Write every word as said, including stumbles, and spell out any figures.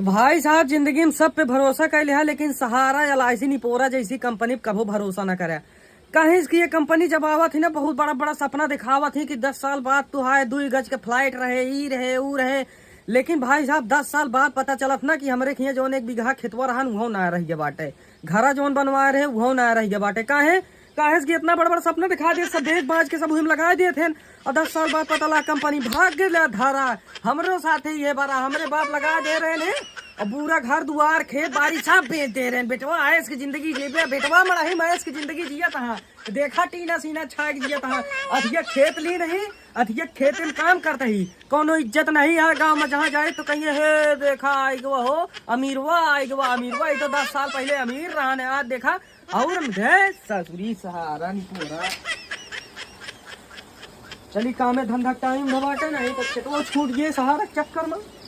भाई साहब, जिंदगी में सब पे भरोसा कर लिहा, लेकिन सहारा, एल आई सी, निपोरा जैसी कंपनी पे कभो भरोसा ना करे। काहे कि ये कंपनी जब आवत ही ना, बहुत बड़ा बड़ा सपना दिखावत ही कि दस साल बाद तुहार दुई गज के फ्लैट रहे, ई रहे, ऊ रहे। लेकिन भाई साहब, दस साल बाद पता चलत ना कि हमरे खिया जौन एक बीघा खेतवा रहन, उहो ना रह गया बाटे। घरा जौन बनवाए रहे, उहो ना रह गया बाटे। काहे? काहे से कि इतना बड़ बड़ सपना दिखा दिए, सब बेच बाच के सब उही में लगा दिए थे। और दस साल बाद पता लगा कंपनी भाग गए धारा। हमरो साथे ये बारा, हमरे बाप लगा दे रहे ने, और पूरा घर दुआर, खेत बाड़ी सब बेच दे रहे हैं। बेटवा ऐश की जिंदगी जीबे, बेटवा मड़ाही में ऐश की जिंदगी जियत हाँ। देखा, टीना सीना छाग जियत हाँ। अधिया खेत ली नहीं, अधिया खेत में काम करता ही। कोनो इज्जत नहीं है गाँव में, जहाँ जाए तो कहिए, "हे देखा, आई गवा हो, अमीरवा आई गवा, अमीरवा।" ये तो दस साल पहले अमीर रहा ने, आज देखा, और हम गए ससुरी सहारा निपोरा। चली, कामे धंधा टाइम भबाटे, नहीं तो खेतवा छूट गए सहारा के चक्कर में।